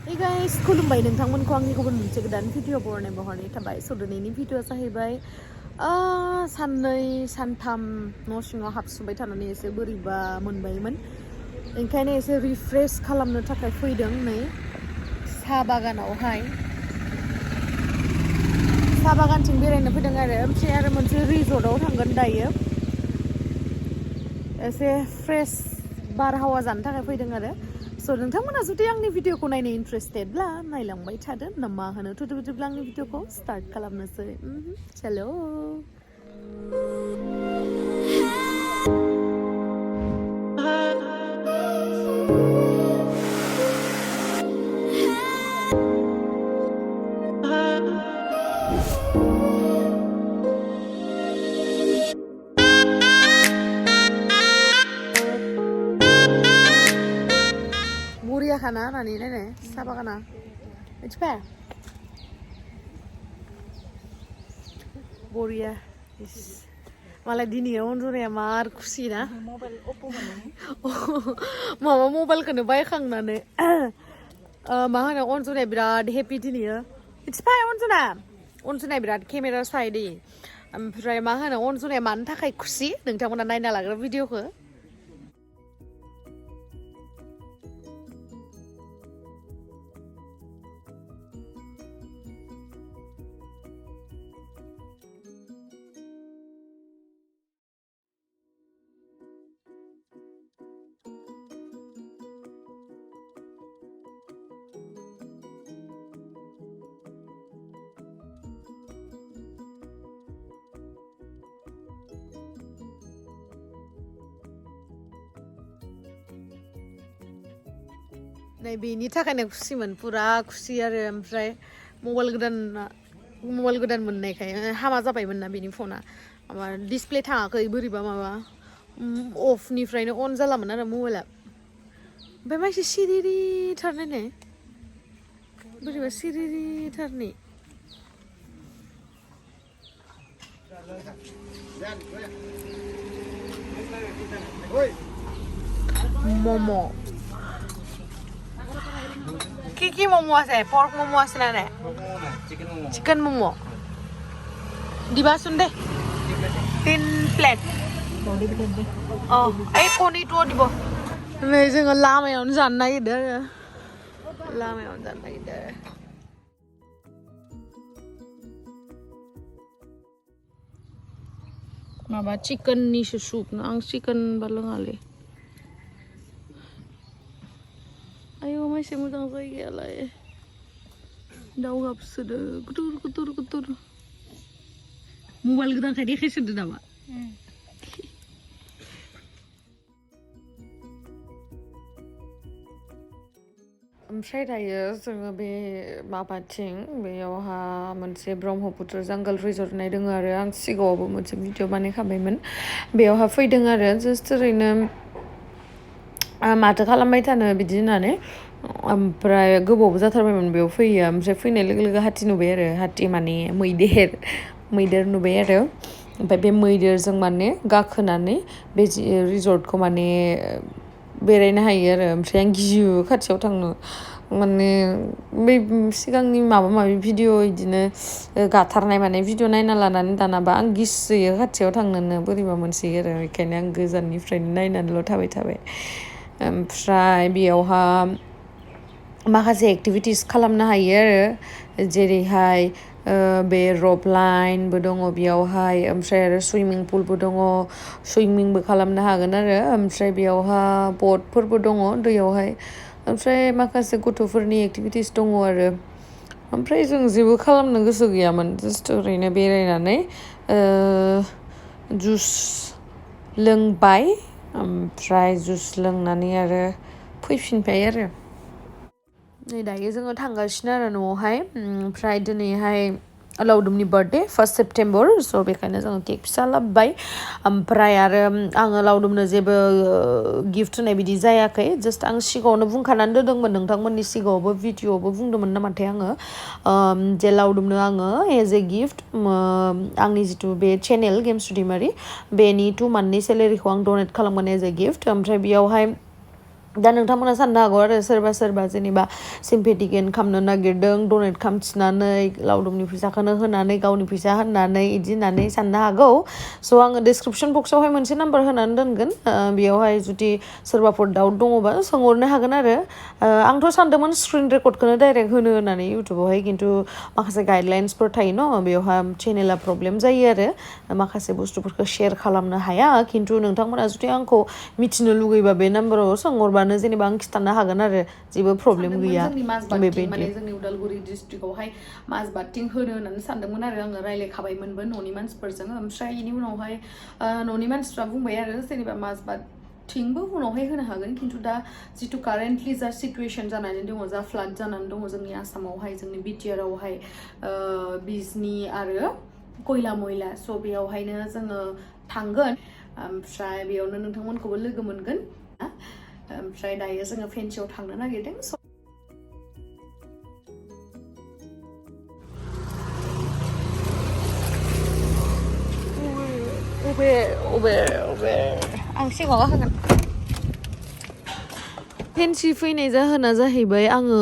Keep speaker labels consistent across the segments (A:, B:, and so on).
A: Hey guys, खुलुमबाय नोंथांमोनखौ आंनि गुबुन मोनसे गोदान भिडिअ बरनाय महरै थाबाय। स' दिनैनि भिडिअआ जाहैबाय साननै सानथाम न' सिङाव हाबसुबाय थानानै एसे बोरैबा मोनबायमोन। ओंखायनो एसे रिफ्रेश खालामनो थाखाय फैदों नै साहा बागानावहाय। साहा बागानथिं बेरायनो फैदों ओमफ्राय आरो मोनसे रिजर्टआव थांगोन दायो। एसे फ्रेश बारहावा जानो थाखाय फैदों आरो। स' नोंथांमोना जुदि आंनि भिडिअखौ नायनो इन्ट्रेस्टेडब्ला नायलांबाय थादो ना मा होनो। बिदिब्ला आंनि भिडिअखौ स्टार्ट खालामनोसै। चलो खाना नानि नायनाय साहा बागाना मिथिबाय बरिया मालाय दिनै अनजनाया मार खुसि ना माबा मबाइलखौनो बायखांनानै मा होनो अनजनाया बिराद हेपि दिनै मिथिबाय अनजनाया बिराद केमेरा सायदि ओमफ्राय मा होनो अनजनाया मानो थाखाय खुसि नोंथांमोना नायना लाग्रा भिडिअखौ नै बेनि थाखायनो खुसिमोन पुरा खुसि आरो ओमफ्राय मबाइल गोदान मोननायखाय हामा जाबायमोन ना बेनि फना माबा डिसप्ले थाङाखै बोरैबा माबा अफनिफ्रायनो अन जालामोन आरो मबाइला ओमफ्राय मानसि सिरिथार नायनाय बोरैबा सिरिथारनि मम' কি মমো আছে পৰ্ক মমো আছে না নাই চিকেন মমো দিবাচোন দে 3 প্লেট এই কণীটো দিব नै जोङो लामायावनो जानो नागिरदों माबा चिकेननिसो सुप ना आं चिकेन बा लोङालै आयौ मासे मोजां जायगायालाय दाउ गाबसोदो गुथुर मबाइल गोदानखाय देखायसोदो नामा ओमफ्राय दायो जोङो बे माबाथिं बेयावहा मोनसे ब्रह्मपुत्र जंगल रिजर्ट होननाय दङ आरो आं सिगाङावबो मोनसे भिडिअ बानायखाबायमोन बेयावहा फैदों आरो जास्ट ओरैनो माथो खालामबाय थानो बिदि होननानै ओमफ्राय गोबावबो जाथारबायमोन बेयाव फैयो ओमफ्राय फैनाय लोगो लोगो हाथि नुबाय आरो हाथि माने मैदेर नुबाय आरो ओमफ्राय बे मैदेरजों माने गाखोनानै बे रिजर्टखौ माने बेरायनो हायो आरो ओमफ्राय आं गियो खाथियाव थांनो माने बै सिगांनि माबा माबि भिडिअ बिदिनो गाथारनाय माने भिडिअ नायना लानानै दानाबा आं गिसोयो खाथियाव थांनोनो बोरैबा मोनसोयो आरो बेखायनो आं गोजाननिफ्रायनो नायनानैल' थाबाय ओमफ्राय बेयावहा माखासे एक्टिभिटिस खालामनो हायो आरो जेरैहाय बे रप लाइनबो दङ बेयावहाय ओमफ्राय आरो सुइमिं पुलबो दङ सुइमिंबो खालामनो हागोन आरो ओमफ्राय बेयावहा बटफोरबो दङ दैयावहाय ओमफ्राय माखासे गथ'फोरनि एक्टिभिटिस दङ आरो ओमफ्राय जों जेबो खालामनो गोसो गैयामोन जास्ट ओरैनो बेरायनानै जुस लोंबाय ओमफ्राय जुस लोंनानै आरो फैफिनबाय आरो नै दायो जोङो थांगासिनो आरो न'आवहाय ओमफ्राय दिनैहाय लावदुमनि बार्थडे 1 सेप्टेम्बर स' बेखायनो जोङो केक फिसा लाबोबाय ओमफ्राय आरो आङो लावदुमनो जेबो गिफ्ट होनाय बिदि जायाखै जास्ट आं सिगाङावनो बुंखानानै दोनदोंमोन नोंथांमोननि सिगाङावबो भिडिअआवबो बुंदोंमोन नामाथाय आङो जे लावदुमनो आङो एज ए गिफ्ट आंनि जिथु बे चेनेल गेमस्रि दैमारि बेनि 2 मान्थनि सेलेरिखौ आं डनेट खालामगोन एज ए गिफ्ट ओमफ्राय बेयावहाय दा नोंथांमोना साननो हागौ आरो सोरबा सोरबा जेनेबा सिम्पेटिक एन्ड खालामनो नागिरदों डनेट खालामथिनानै लावदुमनि फैसाखौनो होनानै गावनि फैसा होनानै इदि होननानै साननो हागौ स' आङो डिसक्रिपसन बक्सआवहाय मोनसे नाम्बार होनानै दोनगोन बेयावहाय जुदि सोरबाफोर डाउट दङबा सोंहरनो हागोन आरो आंथ' सानदोंमोन स्क्रिन रेकर्डखौनो डाइरेक्ट होनो होननानै इउटुबावहाय खिन्थु माखासे गाइडलाइन्सफोर थायो न' बेवहाय चेनेला प्रब्लेम जायो आरो माखासे बुस्थुफोरखौ शेयार खालामनो हाया खिन्थु नोंथांमोना जुदि आंखौ मिथिनो लुगैबा बे नाम्बाराव सोंहरबानो जेनेबा आं खिन्थानो हागोन आरो जेबो प्रब्लेम गैया बेबायदि
B: जोंनि उदालगुरि डिस्ट्रिक्टआवहाय माजबाटिं होनो होननानै सानदोंमोन आरो आङो रायलायखाबायमोनबो न'नि मानसिफोरजों ओमफ्राय बेनि उनावहाय न'नि मानसिफ्रा बुंबाय आरो जेनेबा माजबाटिंबो उनावहाय होनो हागोन खिन्थु दा जिथु कारेन्टलि जा सिटुवेसन जानानै दङ जा फ्लाड जानानै दङ जोंनि आसामावहाय जोंनि बिटिआरआवहाय बिजनि आरो खयला मयला स' बेयावहायनो जोङो थांगोन ओमफ्राय बेयावनो नोंथांमोनखौबो लोगो मोनगोन ओमफ्राय दायो जोङो फेन्सियाव थांनो नागिरदों आं सिगाङाव होगोन फेन्सि फैनाय जाहोना जाहैबाय आङो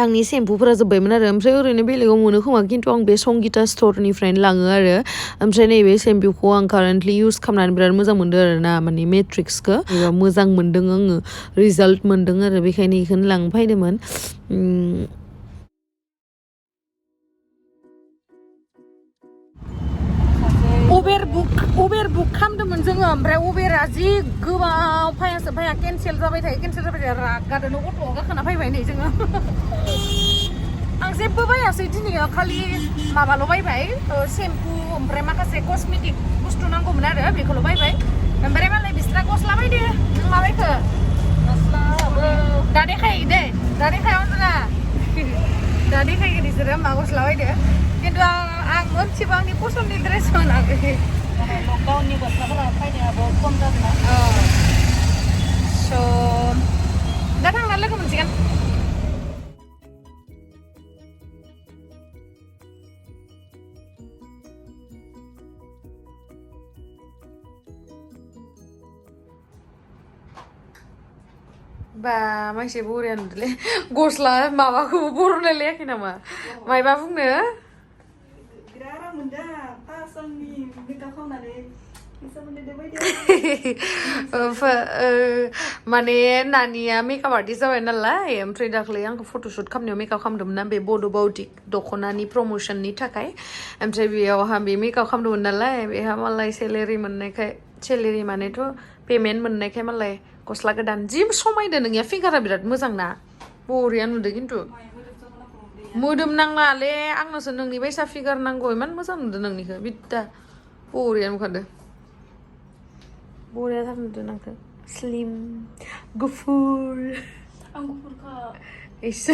B: आंनि सेम्पुफोरा जोब्बायमोन आरो ओमफ्राय ओरैनो बेलेगाव मोनो खोमा खिन्थु आं बे संगिता स्टरनिफ्रायनो लाङो आरो ओमफ्राय नैबे सेम्पुखौ आं कारेन्टलि इउज खालामनानै बिराद मोजां मोनदों आरो ना माने मेट्रिक्सखौ एबा मोजां मोनदों आङो रिजाल्ट मोनदों आरो बेखायनो बेखौनो लांनो फैदोंमोन उबेर बुक खालामदोंमोन जोङो ओमफ्राय उबेरा जि गोबाव फैया केन्सेल जाबाय थायो रागादोनो अट'आव गाखोना फैबाय नै जोङो आं जेबो बायासै दिनै खालि माबाल' बायबाय सेम्पु ओमफ्राय माखासे कस्मेटिक बुस्थु नांगौमोन आरो बेखौल' बायबाय ओमफ्राय मालाय बिस्रा गस्ला बायदो नों माबायखो दा देखायो दे दा देखाया अनजना दा देखायो बिसोरो मा गस्ला बायदो खिन्थु आं मोनसेबो आंनि पसन्दनि ड्रेस मोनाखै लकडाउननि गस्लाफोरा फैनायाबो खम जादोंना स' दा थांना लोगो मोनसिगोन बा मानसि बरिया नुदोंलै गस्ला माबाखौबो बर'नायलायाखै नामा मायबा बुंनो माने नानिया मेकआप आर्टिस्ट जाबाय नालाय ओमफ्राय दाख्लै आंखौ फट'शुट खालामनायाव मेकआप खालामदोंमोन ना बे बड' बाउटिक दख'नानि प्रम'सननि थाखाय ओमफ्राय बेयावहा बे मेकआप खालामदोंमोन नालाय बेहा मालाय सेलेरि मोननायखाय सेलेरि मानेथ' पेमेन्ट मोननायखाय मालाय गस्ला गोदान जि समायदो नोंनिया फिगारा बिराद मोजां ना बरिया नुदों खिन्थु मोदोम नांलाले आंनोसो नोंनि बायसा फिगार नांगौ इमान मोजां नुदों नोंनिखौ बिद्दा बरिया नुखादों बरियाथार नुदों आंखौ स्लिम गुफुर आं गुफुरखा एसे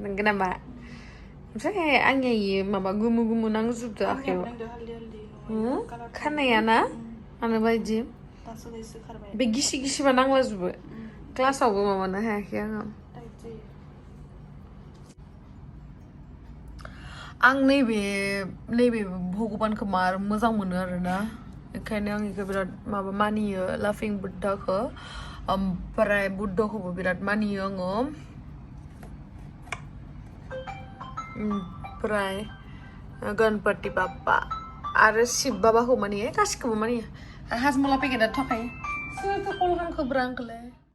B: नंगौ नामा ओमफ्राय आंनिया इयो माबा गोमो गोमो नांजोबदो आखायाव खानाया ना आंनो बायदि बे गिसि गिसिबा नांलाजोबो क्लासावबो माबानो हायाखै आङो आं नैबे भगबानखौ मार मोजां मोनो आरोना बेखायनो आं बेखौ बिराद माबा मानियो लाफिं बुद्धखौ ओमफ्राय बुद्धखौबो बिराद मानियो आङो ओमफ्राय गणपति बाप्पा आरो शिब बाबाखौ मानियो गासिखौबो मानियो हाजमला पेकेटआ थाखायो सोरथो कल हांखोब्रा आंखौलाय